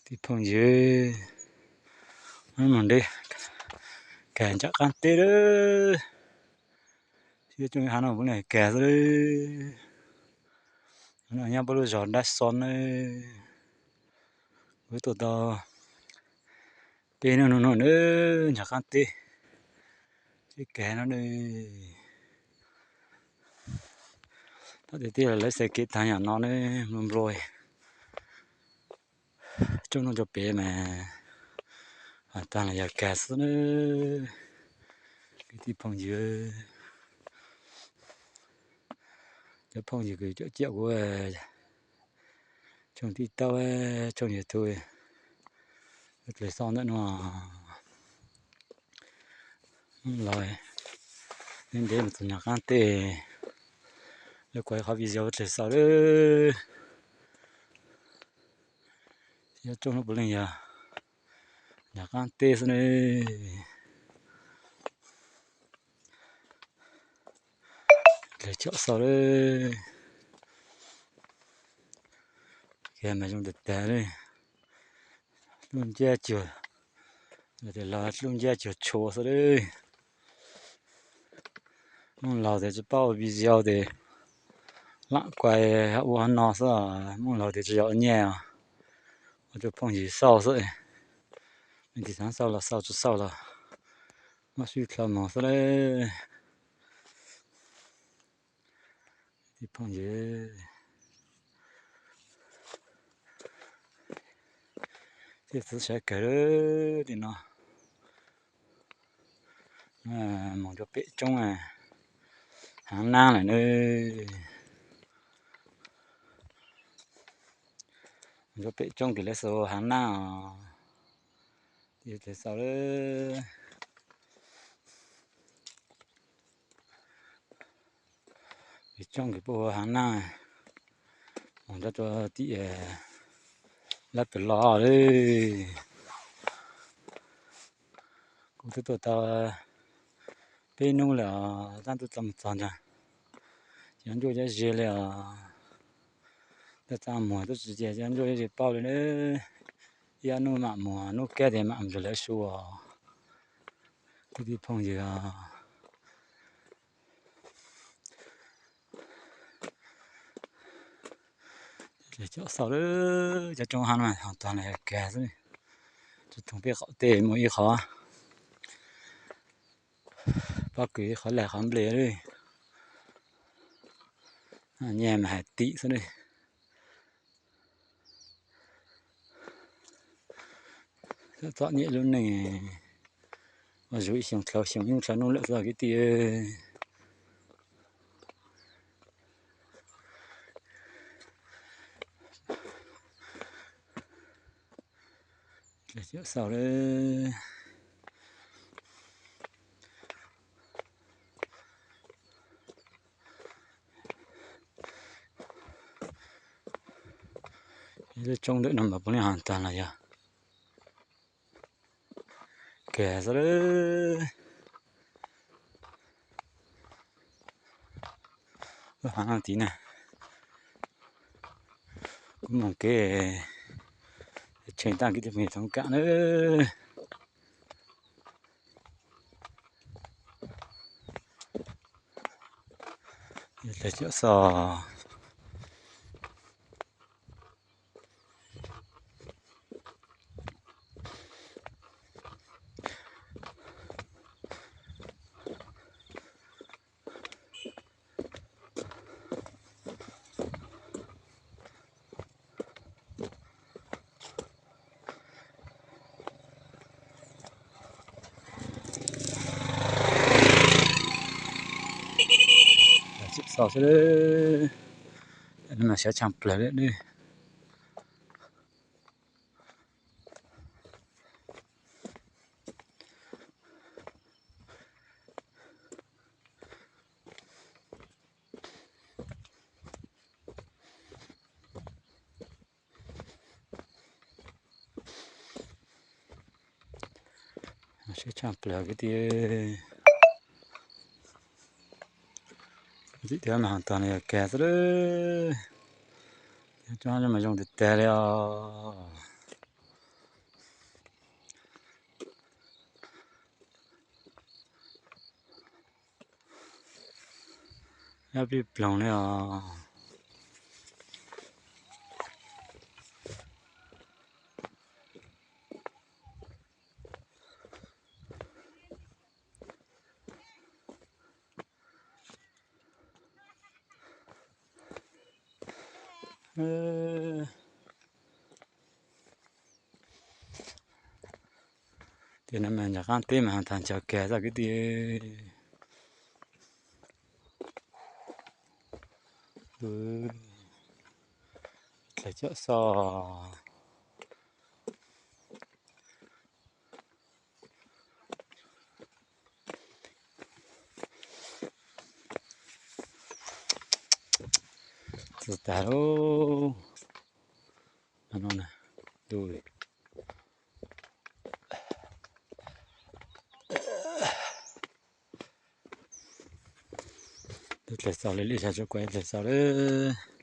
Tij phooj ywg, mus ntev kag ntsam qaab teb lawm. Tsoom hav no puav leej kag xwb. Nyob puab lub zos Dab Xo na, kuv tuaj tau peb hnub no na, ntsam qaab teb, teb kag no na. Thaum tiag tiag lawv xaws kev taag yam no ne, nplua nplua. Tsoom nuav rua pem mas taag los yog kag xwb na. Kwv tij phooj ywg, cov phooj ywg kws coj ciam kuv tsoom TikTok, tsoom YouTube, dlej xauj ntawm nuav. Los ntev ntev mus txug ntsam qaab teb, lawv kuas qhov video dlej xauj lawm. Tsoom nuav puav leej yog ntsam qaab teb xwb ne. Dlej xauj lawm. Kag mas zoo tag tag li. Lub ncab cuag, los lub ncab cuag tshua xwb lawm. Moog laug tes tsi paub ua video tes laam kuas ua hov no xwb, moog laug tes tsi yog ua nyaj, ua rua phooj ywg xauj xwb. Mej tig xaav xauj los xauj, tsi xauj los muab swb dlhau moog xwb lawm. Tij phooj ywg, txawj sawv kawg li no. Moog rua pem roob haav naab lawm na. Moog rua pem roob kws lawv xaws haav naab os. Tij xauj lawm. Pem roob kws puab ua haav naab, moog rua tim lab pem los lawm. Kuv twb tuaj tau peb nub lawm os, tab twb tau moog txog nrag, cov ncuaj cov ze li os. Tau txaj muag tub tsi cia cov ncuaj cov ze paub li na. Ib ob nub mam muag, nub kab tes mam mus rua lawv su os. Kwv tij phooj ywg os. Cov xauj lawm, cov roob hav no tog los kag xwb. Tsi thooj peb qaum teb muaj ib qhov pob kws, ib qhov laig qhov nplej li. Nyaj mas hais tim xwb li. Txom nyem lub neej, ua zug ib xyoo dlhau xyoo ib hnub dlhau hnub lawm xwb kwv tij. Xauj lawm. Lub roob ntawm no mas puav leej haav taag los yog kag xwb lawm. Lub haav no tid na, kuv moog kev tshee taag kwv tij phooj ywg txhoov kam na. Dlej xauj. Xauj xwb, no mas sab tshaaj plawg li. Sab tshaaj plawg kwv tij. Txim tias mas haav taag no yog kag xwb lawm. Cov roob mas zoo tag tag li os. Dab pij ploog li os. Tiam no mas nco qab teb mas tag ncho kiag txoj kwv tij. Dlawg coj xo. Txog tag lauj. No na, ntuj, twb dlawg xo li, lij sab tsuas kuv dlawg xo lawm.